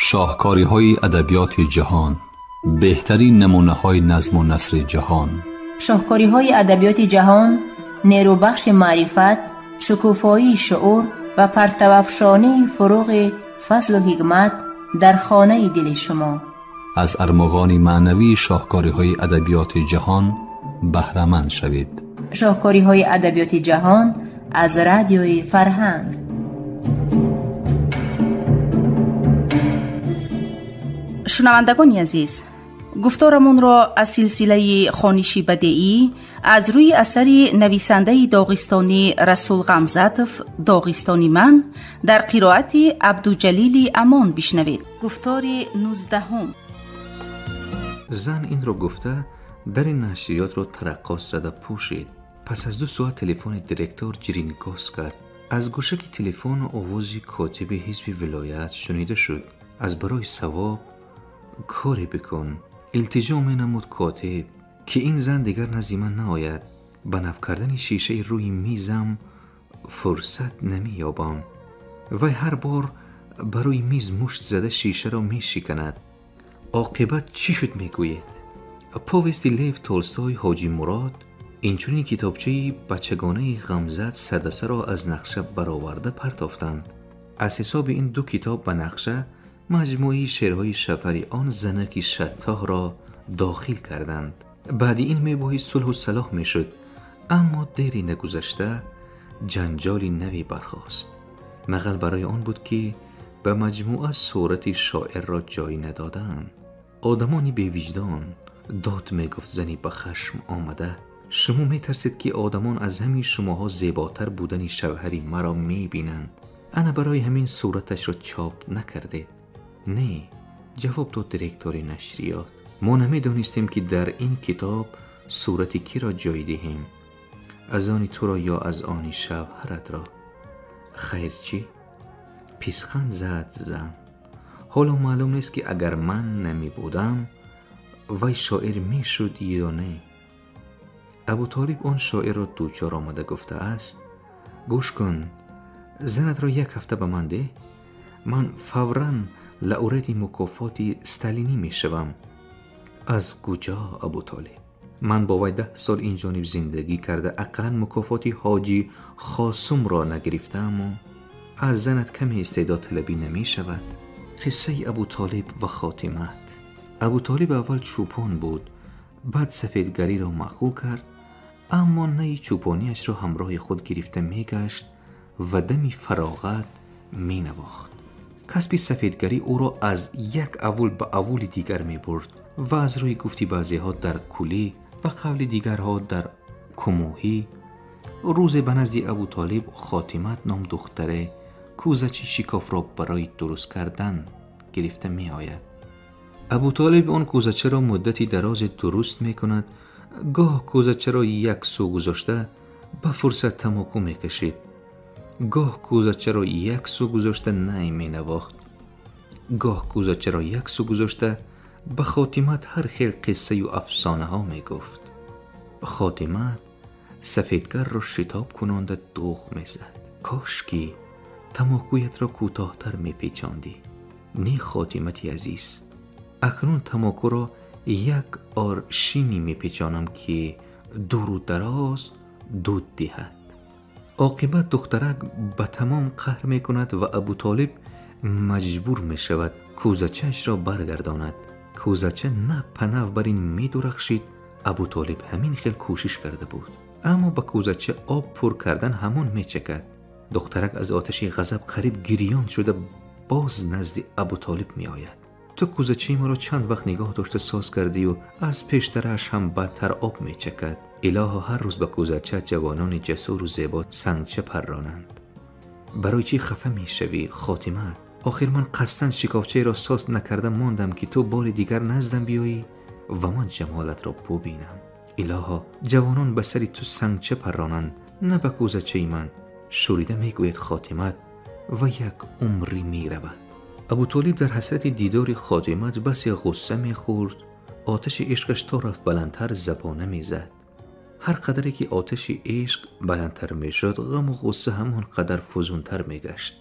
Шоҳкориҳои адабиёти ҷаҳон, беҳтарин намунаҳои назму насри ҷаҳон. Шоҳкориҳои адабиёти ҷаҳон нерӯбахши маърифат, шукуфоии шуур ва партавафшонии фуруғи фазлу ҳикмат дар хонаи дили шумо. Аз армуғони маънавии шоҳкориҳои адабиёти ҷаҳон баҳраманд шавед. Шоҳкориҳои адабиёти ҷаҳон аз радиои Фарҳанг. Шунавандагони азиз, гуфторамонро аз силсилаи хониши бадеӣ аз рӯи асари нависандаи доғистонӣ Расул Ғамзатов «Доғистони ман» дар қироати Абдуҷалили Амон бишнавед. Гуфтори 19. Зан инро гуфта дари нашриётро тараққос зада пӯшид. Пас аз 2 соат телефони директор ҷирингос кард. Аз гӯшаки телефон овози котиби ҳизби вилоят шунида шуд. Аз барои савоб коре бикун, илтиҷо менамуд котиб, ки ин зан дигар назди ман наояд. Ба нав кардани шишаи рӯи мизам фурсат намеёбам. Вай ҳар бор ба рӯи миз мушт зада шишаро мешиканад. Оқибат чӣ шуд мегӯед? Повести Лев Толстой «Ҳоҷи Мурод», инчунин китобчаи бачагонаи Ғамзат сардасаро аз нақша бароварда партофтанд. Аз ҳисоби ин 2 китоб ба нақша маҷмӯаи шеърҳои шафари он занаки шаттоҳро дохил карданд. Баъди ин мебоҳи сулҳу салоҳ мешуд, аммо дери нагузашта ҷанҷоли наве бархост. Мағал барои он буд, ки ба маҷмӯа сурати шоирро ҷой надоданд. Одамони бевиҷдон, дод мегуфт зани ба хашм омада, шумо метарсед, ки одамон аз ҳамин шумоҳо зеботар будани шавҳари маро мебинанд. Ана барои ҳамин сураташро чоп накардед. Не, ҷавоб дод директори нашриёт, мо намедонистем, ки дар ин китоб сурати киро ҷой диҳем, аз они туро ё аз они шавҳаратро. Хайр чӣ? Писханд зад зан. Ҳоло маълум нест, ки агар ман намебудам, вай шоир мешуд ё не. Абутолиб он шоирро дучор омада гуфтааст: гӯш кун, занатро 1 ҳафта ба ман деҳ, ман фавран лауреати мукофоти сталинӣ мешавам. Аз куҷо, Абутолиб? Ман бо вай 10 сол инҷониб зиндагӣ карда ақаллан мукофоти ҳоҷи Хосумро нагирифтааму аз занат каме истеъдодталабӣ намешавад. Қиссаи Абутолиб ва Хотимат. Абутолиб аввал чӯпон буд, баъд сафедгариро маъқул кард, аммо наи чӯпониашро ҳамроҳи худ гирифта мегашт ва дами фароғат менавохт. Касби сафедгарӣ ӯро аз як авул ба авули дигар мебурд ва аз рӯи гуфти баъзеҳо дар кулӣ ва қавли дигарҳо дар кумӯҳӣ. Рӯзе ба назди Абутолиб Хотимат ном духтаре кӯзачи шикофро барои дуруст кардан гирифта меояд. Абутолиб он кӯзачаро муддати дарозе дуруст мекунад. Гоҳ кӯзачаро як сӯ гузошта ба фурсат тамоку мекашид, гоҳ кӯзачаро як сӯ гузошта най менавохт, гоҳ кӯзачаро як сӯ гузошта ба Хотимат ҳар хел қиссаю афсонаҳо мегуфт. Хотимат сафедгарро шитоб кунонда дӯғ мезад. Кош ки тамокуятро кӯтоҳтар мепечондӣ. Не, Хотимати азиз, акнун тамокуро як аршини мепечонам, ки дуру дароз дуд диҳад. Оқибат духтарак ба тамом қаҳр мекунад ва Абутолиб маҷбур мешавад кӯзачаашро баргардонад. Кӯзача на панав бар ин медурахшид. Абутолиб ҳамин хел кӯшиш карда буд, аммо ба кӯзача об пур кардан ҳамон мечакад. Духтарак аз оташи ғазаб қариб гирён шуда боз назди Абутолиб меояд. Ту кӯзачаи маро чанд вақт нигоҳ дошта соз кардию аз пештарааш ҳам бадтар об мечакад. Илоҳо, ҳар рӯз ба кӯзача ҷавонони ҷасуру зебо сангча парронанд. Барои чӣ хафа мешавӣ, Хотимат? Охир ман қасдан шикофчаеро соз накарда мондам, ки ту бори дигар наздам биёӣ ва ман ҷамолатро бубинам. Илоҳо, ҷавонон ба сари ту сангча парронанд, на ба кӯзачаи ман. Шӯрида мегӯяд Хотимат ва як умрӣ меравад. Абутолиб дар ҳасрати дидори Хотимат басе ғусса мехӯрд. Оташи ишқаш то рафт баландтар забона мезад. Ҳар қадаре ки оташи ишқ баландтар мешуд, ғаму ғусса ҳамон қадар фузунтар мегашт.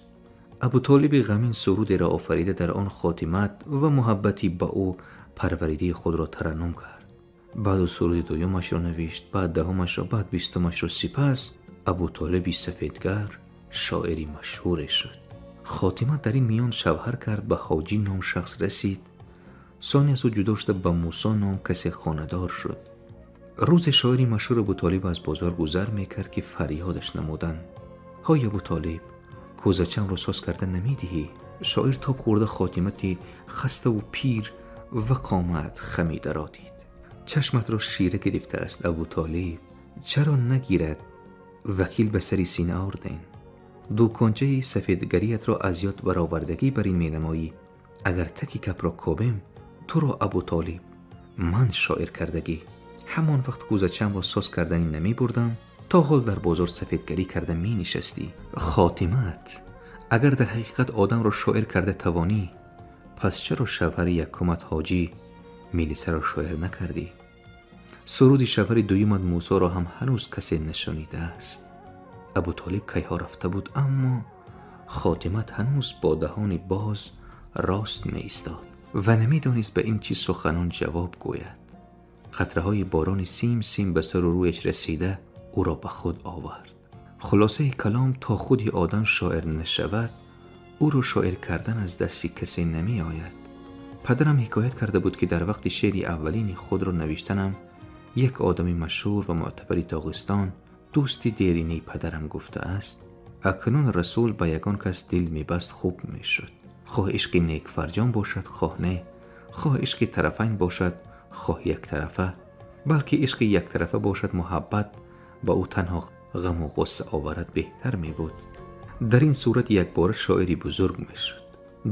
Абутолиби ғамин сурудеро офарида дар он хотимат ва муҳаббати ба ӯ парваридаи худро тараннум кард. Баъду суруди дуюмашро навишт, баъд даҳумашро, баъд бистумашро. Сипас Абутолиби сафедгар шоири машҳуре шуд. Хотима дар ин миён шавҳар кард, ба Ҳоҷӣ ном шахс расид. Сони аз ӯ ҷудо шуда ба Мусо ном касе хонадор шуд. Рӯзе шоири машҳур Абутолиб аз бозор гузар мекард, ки фарёдаш намуданд: ҳой Абутолиб, кӯзачамро соз карда намедиҳӣ? Шоир тоб хӯрда хотимати хаставу пир ва қомат хамидаро дид. Чашматро шира гирифтааст, Абутолиб, чаро нагирад? Вакил ба сари сина орден. Дукончаи сафедгариятро аз ёд баровардагӣ бар ин менамоӣ. Агар таки капро кобем, туро Абутолиб ман шоир кардагӣ. Ҳамон вақт кӯзачамро соз карданӣ намебурдам, то ҳол дар бозор сафедгарӣ карда менишастӣ. Хотимат, агар дар ҳақиқат одамро шоир карда тавонӣ, пас чаро шавҳари якумат Ҳоҷӣ милисаро шоир накардӣ? Суруди шавҳари дуюмат Мусоро ҳам ҳанӯз касе нашунидааст. Абутолиб кайҳо рафта буд, аммо хотимат ҳанӯз бо даҳони боз рост меистод ва намедонист ба ин чӣ суханон ҷавоб гӯяд. Қатраҳои борони сим сим ба сару рӯяш расида ӯро ба худ овард. Хулосаи калом, то худи одам шоир нашавад, ӯро шоир кардан аз дасти касе намеояд. Падарам ҳикоят карда буд, ки дар вақти шеъри аввалини худро навиштанам як одами машҳур ва мӯътабари Доғистон, дӯсти деринаи падарам, гуфтааст: акнун Расул ба ягон кас дил мебаст хуб мешуд. Хоҳ ишқи некфарҷом бошад, хоҳ не, хоҳ ишқи тарафайн бошад, хоҳ яктарафа, балки ишқи яктарафа бошад, муҳаббат ба ӯ танҳо ғаму ғусса оварад беҳтар мебуд. Дар ин сурат якбора шоири бузург мешуд.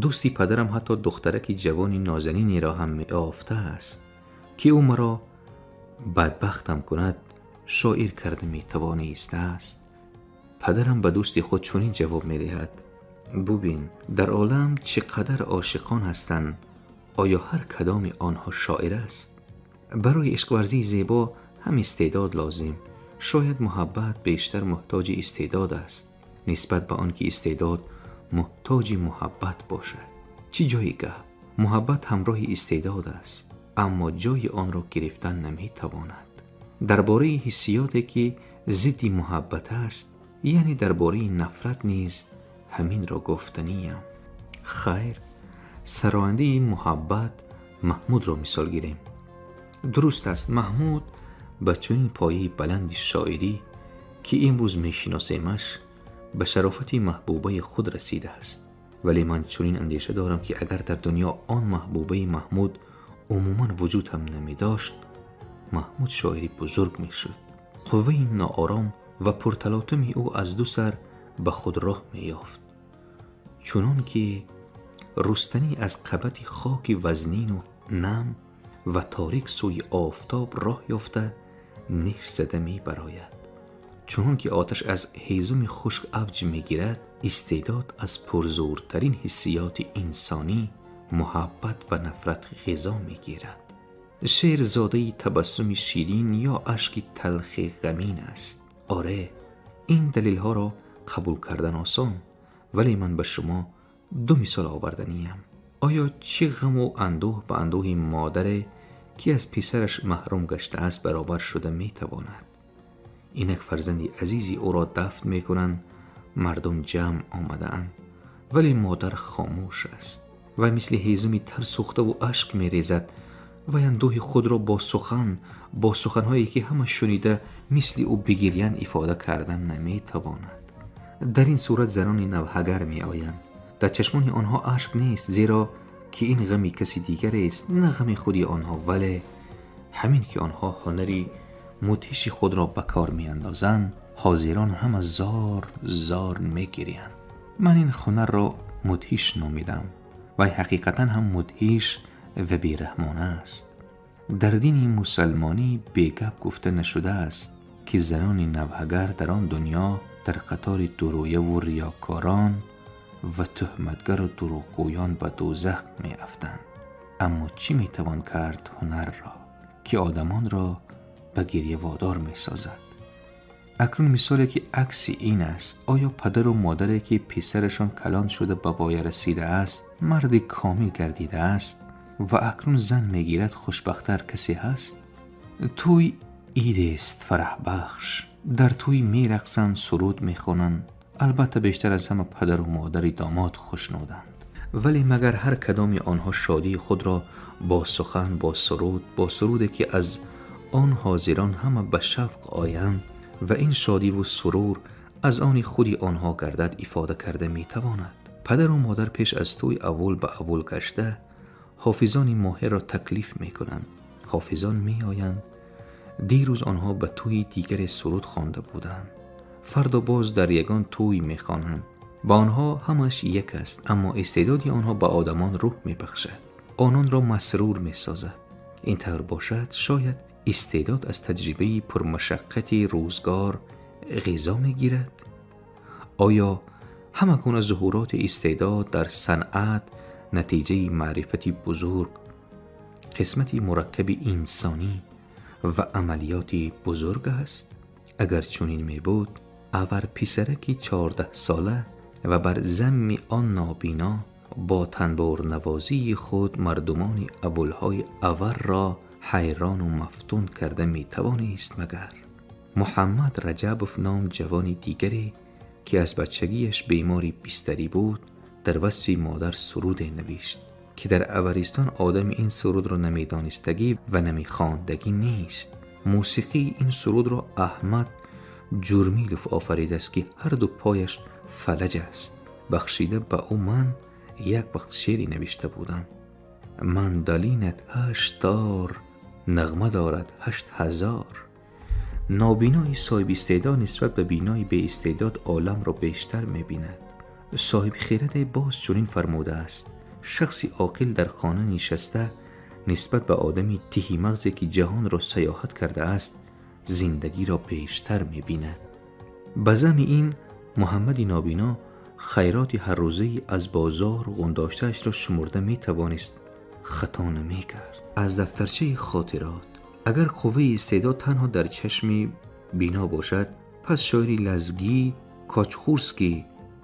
Дӯсти падарам ҳатто духтараки ҷавони нозанинеро ҳам меёфтааст, ки ӯ маро бадбахтам кунад, шоир карда метавонистааст. Падарам ба дӯсти худ чунин ҷавоб медиҳад: бубин, дар олам чӣ қадар ошиқон ҳастанд, оё ҳар кадоми онҳо шоир аст? Барои ишқварзии зебо ҳам истеъдод лозим. Шояд муҳаббат бештар муҳтоҷи истеъдод аст нисбат ба он ки истеъдод муҳтоҷи муҳаббат бошад. Чӣ ҷои гап, муҳаббат ҳамроҳи истеъдод аст, аммо ҷои онро гирифтан наметавонад. Дар бораи ҳиссиёте ки зидди муҳаббат аст, яъне дар бораи нафрат низ ҳаминро гуфтаниям. Хайр, сарояндаи муҳаббат Маҳмудро мисол гирем. Дуруст аст, Маҳмуд ба чунин пояи баланди шоирӣ, ки имрӯз мешиносемаш, ба шарофати маҳбубаи худ расидааст. Вале ман чунин андеша дорам, ки агар дар дунё он маҳбубаи Маҳмуд умуман вуҷуд ҳам намедошт, Маҳмуд шоири бузург мешуд. Қувваи ноором ва пурталотуми ӯ аз ду сар ба худ роҳ меёфт, чунон ки рустанӣ аз қабати хоки вазнину нам ва торик сӯи офтоб роҳ ёфта неш зада мебарояд. Чунон ки оташ аз ҳезуми хушк авҷ мегирад, истеъдод аз пурзӯртарин ҳиссиёти инсонӣ, муҳаббат ва нафрат ғизо мегирад. Шеър зодаи табассуми ширин ё ашки талхи ғамин аст. Оре, ин далелҳоро қабул кардан осон, вале ман ба шумо ду мисол оварданиям. Оё чӣ ғаму андӯҳ ба андӯҳи модаре, ки аз писараш маҳрум гаштааст, баробар шуда метавонад? Инак фарзанди азизи ӯро дафн мекунанд, мардум ҷамъ омадаанд, вале модар хомӯш аст ва мисли ҳезуми тар сӯхтаву ашк мерезад ва андӯҳи худро бо сухан, бо суханҳое ки ҳама шунида мисли ӯ бигирянд, ифода кардан наметавонад. Дар ин сурат занони навҳагар меоянд. Дар чашмони онҳо ашк нест, зеро ки ин ғами каси дигарест, на ғами худи онҳо. Вале ҳамин ки онҳо ҳунари мудҳиши худро ба кор меандозанд, ҳозирон ҳама зор зор мегирянд. Ман ин ҳунарро мудҳиш номидам ва ҳақиқатан ҳам мудҳиш ва бераҳмона аст. Дар дини мусалмонӣ бегап гуфта нашудааст, ки занони навҳагар дар он дунё дар қатори дурӯяву риёкорон ва туҳматгару дурӯғгӯён ба дӯзах меафтанд. Аммо чӣ метавон кард ҳунарро, ки одамонро ба гирья водор месозад? Акнун мисоле ки акси ин аст. Оё падару модаре ки писарашон калон шуда ба воя расидааст, марди комил гардидааст ва акнун зан мегирад, хушбахттар касе ҳаст? Тӯй идест фараҳбахш. Дар тӯй мерақсанд, суруд мехонанд. Албатта бештар аз ҳама падару модари домод хушнуданд. Вале магар ҳар кадоми онҳо шодии худро бо сухан, бо суруд, бо суруде ки аз он ҳозирон ҳама ба шавқ оянд ва ин шодиву сурур аз они худи онҳо гардад, ифода карда метавонад? Падару модар пеш аз тӯй аввал ба аввал гашта ҳофизони моҳирро таклиф мекунанд. Ҳофизон меоянд. Дирӯз онҳо ба тӯи дигаре суруд хонда буданд. Фардо боз дар ягон тӯй мехонанд. Ба онҳо ҳамаш як аст, аммо истеъдоди онҳо ба одамон рӯҳ мебахшад, ононро масрур месозад. Ин тавр бошад, шояд истеъдод аз таҷрибаи пурмашаққати рӯзгор ғизо мегирад? Оё ҳама гуна зуҳуроти истеъдод дар санъат натиҷаи маърифати бузург, қисмати мураккаби инсонӣ ва амалиёти бузург аст? Агар чунин мебуд, авар писараки 14 сола ва бар замми он нобино бо танбурнавозии худ мардумони абулҳои аварро ҳайрону мафтун карда метавонист магар? Муҳаммад Раҷабов ном ҷавони дигаре ки аз бачагиаш бемори бистарӣ буд, дар васфи модар суруде навишт ки дар Аваристон одами ин сурудро намедонистагӣ ва намехондагӣ нест. Мусиқии ин сурудро Аҳмад Ҷурмилов офаридааст ки ҳар ду пояш фалаҷ аст. Бахшида ба ӯ ман як вақт шеъре навишта будам. Мандолинат 8 тор, нағма дорад 8000. Нобинои соҳиби истеъдод нисбат ба бинои беистеъдод оламро бештар мебинад. Соҳиби хираде боз чунин фармудааст: шахси оқил дар хона нишаста нисбат ба одами тиҳимағзе ки ҷаҳонро саёҳат кардааст зиндагиро бештар мебинад. Ба замми ин Муҳаммади нобино хайроти ҳаррӯзаи аз бозор ғундоштаашро шумурда метавонист, хато намекард. Аз дафтарчаи хотирот: агар қувваи истеъдод танҳо дар чашми бино бошад, пас шоири лазгӣ Кочхурский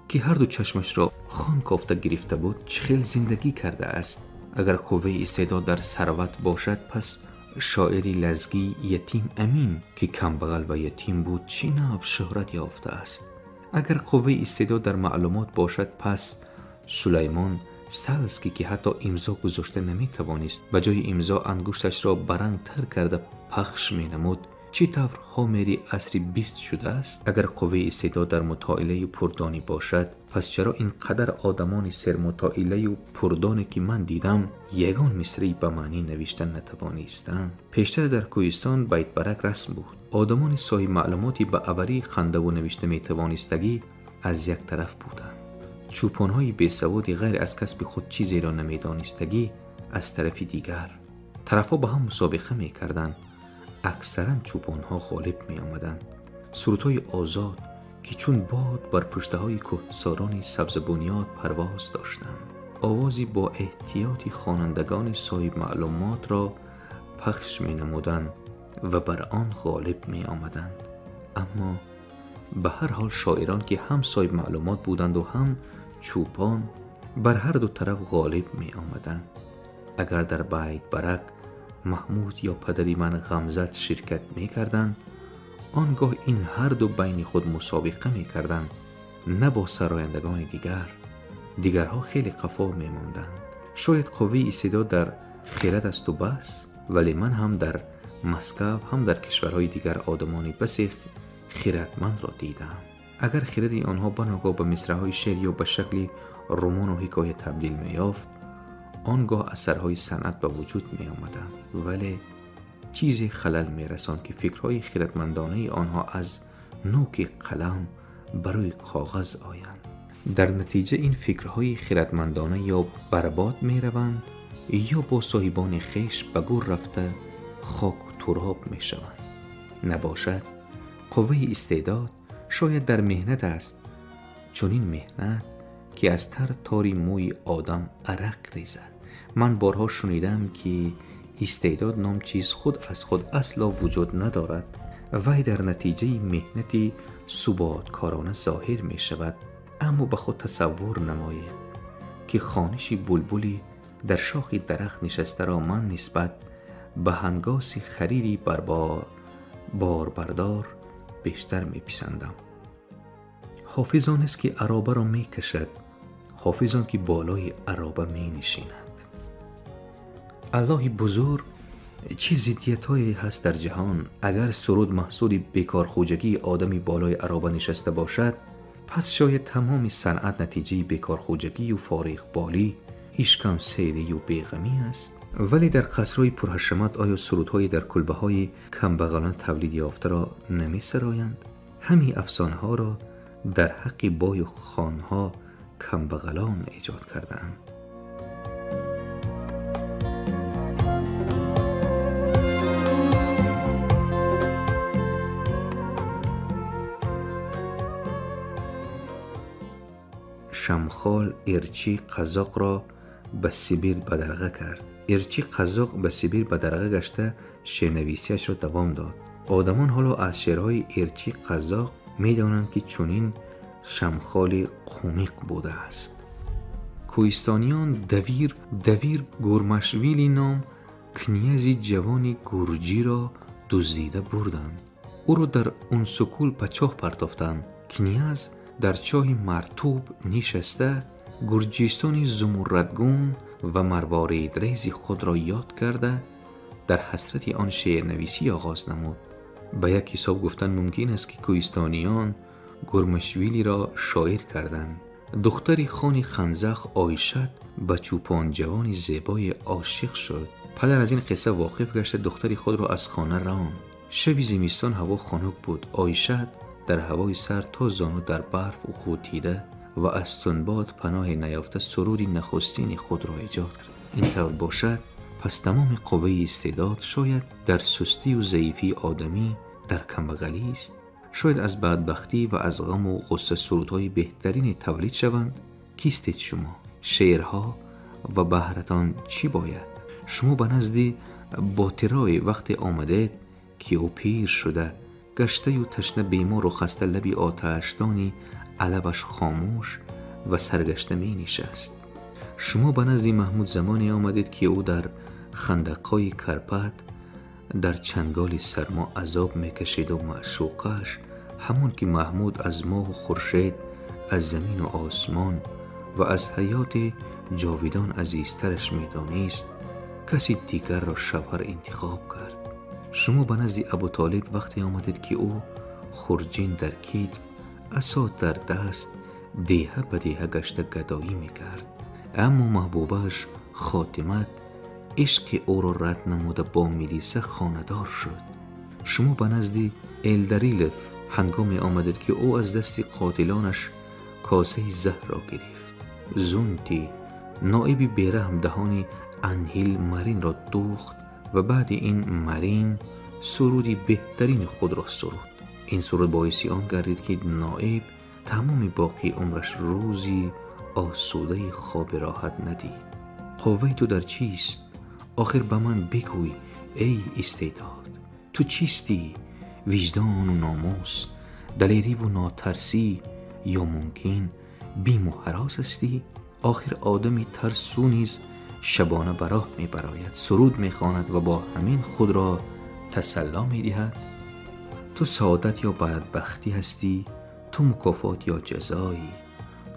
ки ҳар ду чашмашро хон кофта гирифта буд, чӣ хел зиндагӣ кардааст? Агар қувваи истеъдод дар сарват бошад, пас шоири лазгӣ Ятим Амин ки камбағал ва ятим буд, чӣ нав шӯҳрат ёфтааст? Агар қувваи истеъдод дар маълумот бошад, пас Сулаймон Салский ки ҳатто имзо гузошта наметавонист, ба ҷои имзо ангушташро барангтар карда пахш менамуд, чӣ тавр ҳомери асри 20 шудааст? Агар қувваи истеъдод дар мутоилаю пурдонӣ бошад, пас чаро ин қадар одамони сермутоилаю пурдоне ки ман дидам, ягон мисраи ба маънӣ навишта натавонистанд? Пештар дар кӯҳистон байтбарак расм буд. Одамони соҳибмаълумоти ба аварӣ хандаву навишта метавонистагӣ аз як тараф буданд. Чӯпонҳои бесаводи ғайр аз касби худ чизеро намедонистагӣ аз тарафи дигар. Тарафҳо ба ҳам мусобиқа мекарданд. Аксаран чӯпонҳо ғолиб меомаданд. Сурудҳои озод ки чун бод бар пуштаҳои кӯҳсорони сабзабунёд парвоз доштанд, овози бо эҳтиёти хонандагони соҳибмаълумотро пахш менамуданд ва бар он ғолиб меомаданд. Аммо ба ҳар ҳол шоирон ки ҳам соҳибмаълумот буданду ҳам чӯпон, бар ҳар ду тараф ғолиб меомаданд. Агар дар Байтбарак Маҳмуд ё падари ман Ғамзат ширкат мекарданд, он гоҳ ин ҳар ду байни худ мусобиқа мекарданд, на бо сарояндагони дигар. Дигарҳо хеле қафо мемонданд. Шояд қувваи истеъдод дар хирад асту бас, вале ман ҳам дар Москав, ҳам дар кишварҳои дигар одамони басе хиратмандро дидам. Агар хиради онҳо баногоҳ ба мисраҳои шеър ё ба шакли роману ҳикоя табдил меёфт, он гоҳ асарҳои санъат ба вуҷуд меомаданд. Вале чизе халал мерасонд ки фикрҳои хиратмандонаи онҳо аз нӯки қалам барои коғаз оянд. Дар натиҷа ин фикрҳои хиратмандона ё барбод мераванд, ё бо соҳибони хеш ба гур рафта хоку туроб мешаванд. Набошад, қувваи истеъдод шояд дар меҳнат аст, чунин меҳнат ки аз тар тори мӯи одам арақ резад. Ман борҳо шунидам ки истеъдод ном чиз худ аз худ асло вуҷуд надорад. Вай дар натиҷаи меҳнати суботкорона зоҳир мешавад. Аммо ба худ тасаввур намоед, ки хониши булбули дар шохи дарахт нишастаро ман нисбат ба ҳангоси харири борбардор бештар меписандам. Ҳофиз он аст, ки аробаро мекашад, ҳофиз он ки болои ароба менишинад. Аллоҳи бузург, чӣ зиддиятҳое ҳаст дар ҷаҳон! Агар суруд маҳсули бекорхӯҷагии одами болои ароба нишаста бошад, пас шояд тамоми санъат натиҷаи бекорхӯҷагию фориғболӣ, ишкамсерию беғамӣ аст. Вале дар қасрҳои пурҳашамат оё сурудҳои дар кулбаҳои камбағалон тавлид ёфтаро намесароянд? Ҳамин афсонаҳоро дар ҳаққи бою хонҳо камбағалон эҷод кардаанд. Шамхол Ирчи қазоқро ба Сибир бадарға кард. Ирчи қазоқ ба Сибир бадарға гашта шеърнависиашро давом дод. Одамон ҳоло аз шеърҳои Ирчи қазоқ медонанд, ки чунин шамхоли қумиқ будааст. Кӯҳистониён Давир Гурмашвили ном князи ҷавони гурҷиро дуздида бурданд. Ӯро дар Унсукул ба чоҳ партофтанд. Княз дар чоҳи мартуб нишаста гурҷистони зумуррадгун ва марворидрези худро ёд карда дар ҳасрати он шеърнависӣ оғоз намуд. Ба як ҳисоб гуфтан мумкин аст, ки кӯҳистониён Гурмашвилиро шоир карданд. Духтари хони Ханзах Оишат ба чӯпонҷавони зебое ошиқ шуд. Падар аз ин қисса воқиф гашта духтари худро аз хона ронд. Шаби зимистон ҳаво хунук буд. Оишат дар ҳавои сард то зону дар барф ғӯтида ва аз тунбод паноҳе наёфта суруди нахустини худро эҷод кард. Ин тавр бошад, пас тамоми қувваи истеъдод шояд дар сустию заифии одамӣ, дар камбағалист. Шояд аз бадбахтӣ ва аз ғаму ғусса сурудҳои беҳтарине тавлид шаванд. Кистед шумо? Шеърҳо ва баҳратон чӣ бояд? Шумо ба назди Ботирое вақте омадед, ки ӯ пир шуда, гаштаю ташна, бемору хаста, лаби оташдони алаваш хомӯш ва саргашта менишаст. Шумо ба назди Маҳмуд замоне омадед, ки ӯ дар хандақҳои Карпат дар чанголи сармо азоб мекашиду маъшуқаш, ҳамон ки Маҳмуд аз моҳу хуршед, аз замину осмон ва аз ҳаёти ҷовидон азизтараш медонист, каси дигарро шавҳар интихоб кард. Шумо ба назди Абутолиб вақте омадед, ки ӯ хурҷин дар китф, асо дар даст, деҳа ба деҳа гашта гадоӣ мекард. Аммо маҳбубааш Хотимат ишқи ӯро рад намуда бо милиса хонадор шуд. Шумо ба назди Элдарилов ҳангоме омадед, ки ӯ аз дасти қотилонаш косаи заҳрро гирифт. Зунти ноиби бераҳм даҳони Анҳил Маринро духт ва баъди ин Марин суруди беҳтарини худро суруд. Ин суруд боиси он гардид, ки ноиб тамоми боқии умраш рӯзи осудаи хоби роҳат надид. Қувваи ту дар чист? Охир ба ман бигӯй, эй истеъдод, ту чистӣ? Виҷдону номус, далериву нотарсӣ, ё мумкин биму ҳарос ҳастӣ? Охир одами тарсу низ шабона ба роҳ мебарояд, суруд мехонад ва бо ҳамин худро тасалло медиҳад. Ту саодат ё бадбахтӣ ҳастӣ, ту мукофот ё ҷазоӣ,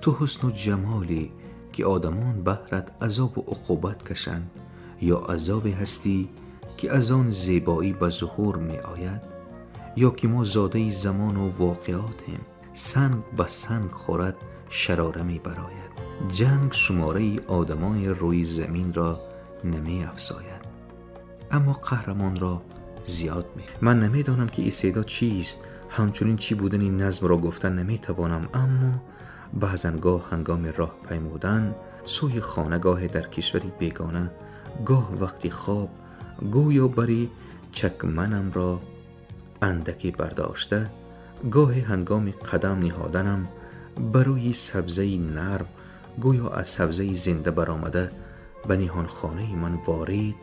ту ҳусну ҷамоле, ки одамон баҳрат азобу уқубат кашанд, ё азобе ҳастӣ, ки аз он зебоӣ ба зуҳур меояд, ё ки мо зодаи замону воқеотем, санг ба санг хӯрад, шарора мебарояд. Ҷанг шумораи одамони рӯи заминро намеафзояд, аммо қаҳрамонро зиёд ме. Ман намедонам, ки истеъдод чист, ҳамчунин чӣ будани назмро гуфта наметавонам, аммо баъзан гоҳ ҳангоми роҳ паймудан сӯи хона, гоҳе дар кишвари бегона, гоҳ вақти хоб, гӯё бари чакманамро андаке бардошта, гоҳе ҳангоми қадам ниҳоданам ба рӯи сабзаи нарм, гӯё аз сабзаи зинда баромада ба ниҳонхонаи ман ворид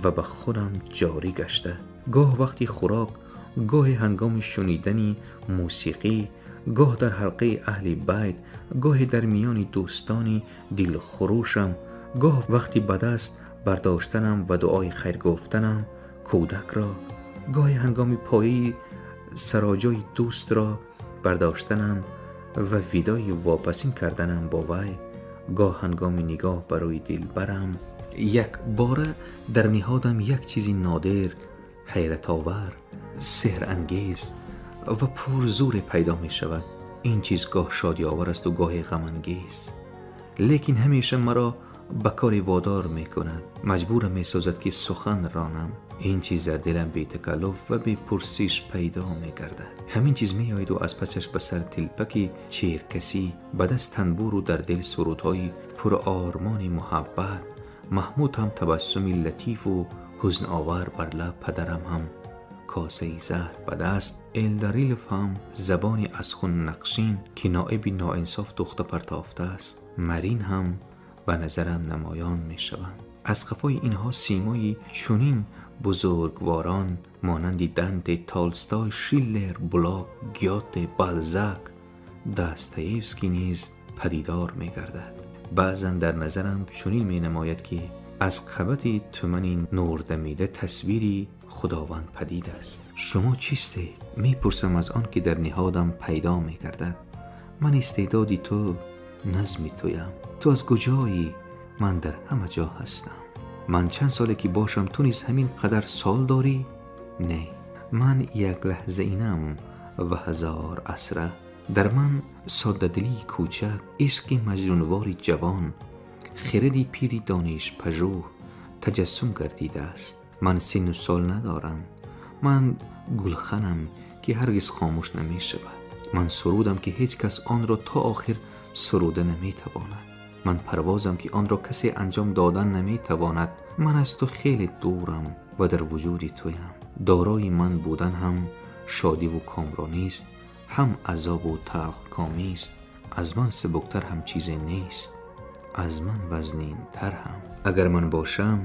ва ба худам ҷорӣ гашта, гоҳ вақти хӯрок гоҳе ҳангоми шунидани мусиқӣ, гоҳ дар ҳалқаи аҳли байт, гоҳе дар миёни дӯстони дилхурӯшам, гоҳ вақти ба даст бардоштанам ва дуои хайр гуфтанам кӯдакро, гоҳе ҳангоми пояи сароҷои дӯстро бардоштанам ва видои вопасин карданам бо вай, гоҳ ҳангоми нигоҳ ба рӯи дилбарам, якбора дар ниҳодам як чизи нодир, ҳайратовар, сеҳрангез ва пурзуре пайдо мешавад. Ин чиз гоҳ шодиовар аст ва гоҳе ғамангез, лекин ҳамеша маро ба кори водор мекунад, маҷбурам месозад ки сухан ронам. Ин чиз дар дилам бетакаллуф ва бепурсиш пайдо мегардад. Ҳамин чиз меояду аз пасаш ба сар тилпаки черкасӣ, ба даст танбуру дар дил сурудҳои пурормони муҳаббат. Маҳмуд ҳам табассуми латифу ҳузновар бар лаб, падарам ҳам косаи заҳр ба даст, Элдарилов ҳам забони аз хун нақшин, ки ноиби ноинсоф духта партофтааст, Марин ҳам ба назарам намоён мешаванд. Аз қафои инҳо симои чунин бузургворон монанди Данте, Толстой, Шиллер, Блок, Гёте, Балзак, Достоевский низ падидор мегардад. Баъзан дар назарам чунин менамояд, ки аз қабати тумани нурдамида тасвири Худованд падид аст. Шумо чистед? Мепурсам аз он ки дар ниҳодам пайдо мегардад. Ман истеъдоди ту, назми туям. Ту аз куҷоӣ? Ман дар ҳама ҷо ҳастам. Ман чанд соле ки бошам, ту низ ҳамин қадар сол дорӣ? Не, ман як лаҳзаинам ва ҳазор асра. Дар ман соддадилии кӯчак, ишқи маҷнунвори ҷавон, хиради пири донишпажӯҳ таҷассум гардидааст. Ман синну сол надорам. Ман гулханам, ки ҳаргиз хомӯш намешавад. Ман сурудам, ки ҳеҷ кас онро то охир суруда наметавонад. Ман парвозам, ки онро касе анҷом додан наметавонад. Ман аз ту хеле дурам ва дар вуҷуди туям. Дорои ман будан ҳам шодиву комронист, ҳам азобу талхкомист. Аз ман сабуктар ҳам чизе нест, аз ман вазнинтар ҳам. Агар ман бошам,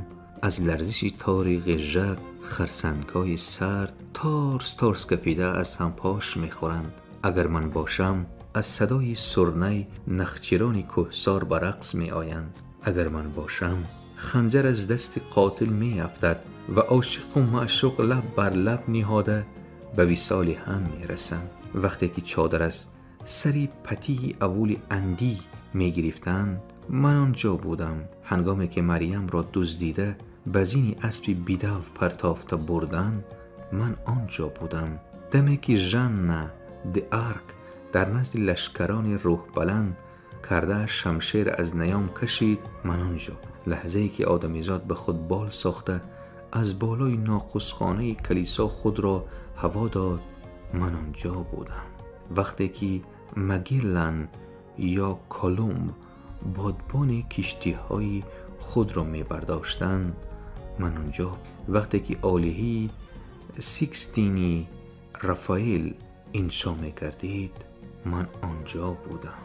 аз ларзиши тори ғижжак харсангҳои сард торс торс кафида аз ҳам пош мехӯранд. Агар ман бошам, аз садои сурнай нахчирони кӯҳсор ба рақс меоянд. Агар ман бошам, ханҷар аз дасти қотил меафтад ва ошиқу маъшуқ лаб бар лаб ниҳода ба висоли ҳам мерасанд. Вақте ки чодар аз сари патии аввули андӣ мегирифтанд, ман он ҷо будам. Ҳангоме ки Марьямро дуздида ба зини аспи бидав партофта бурданд, ман он ҷо будам. Даме ки Жанна де Арк дар назди лашкарони рӯҳбаланд карда шамшер аз наём кашид, ман он ҷо будам. Лаҳзае ки одамизод ба худ бол сохта аз болои ноқусхонаи калисо худро ҳаво дод, ман он ҷо будам. Вақте ки Магеллан ё Колумб бодбони киштиҳои худро мебардоштанд, ман он ҷо. Вақте ки олиҳии Сикстини Рафаэл иншо мекардид, ман он ҷо будам.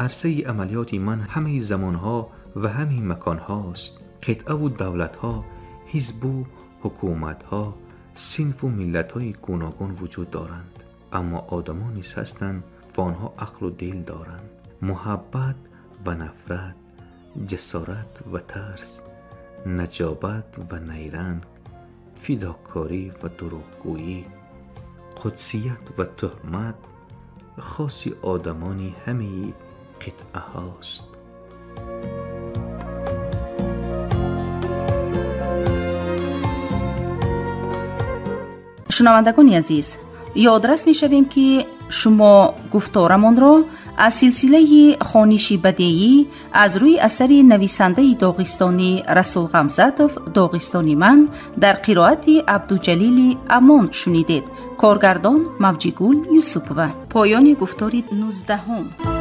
Арсаи амалиёти ман ҳамаи замонҳо ва ҳамаи маконҳост. Қитъаву давлатҳо, ҳизбу ҳукуматҳо, синфу миллатҳои гуногун вуҷуд доранд, аммо одамон низ ҳастанд ва онҳо ақлу дил доранд. Муҳаббат ва нафрат, ҷасорат ва тарс, наҷобат ва найранг, фидокорӣ ва дурӯғгӯӣ, қудсият ва туҳмат хоси одамони ҳамаи қитъаҳост. Шунавандагони азиз, ёдрас мешавем, ки шумо гуфторамонро аз силсилаи хониши бадеӣ аз рӯи асари нависандаи доғистонӣ Расул Ғамзатов «Доғистони ман» дар қироати Абдуҷалили Амон шунидед. Коргардон Мавҷигул Юсупова. Поёни гуфтори 19.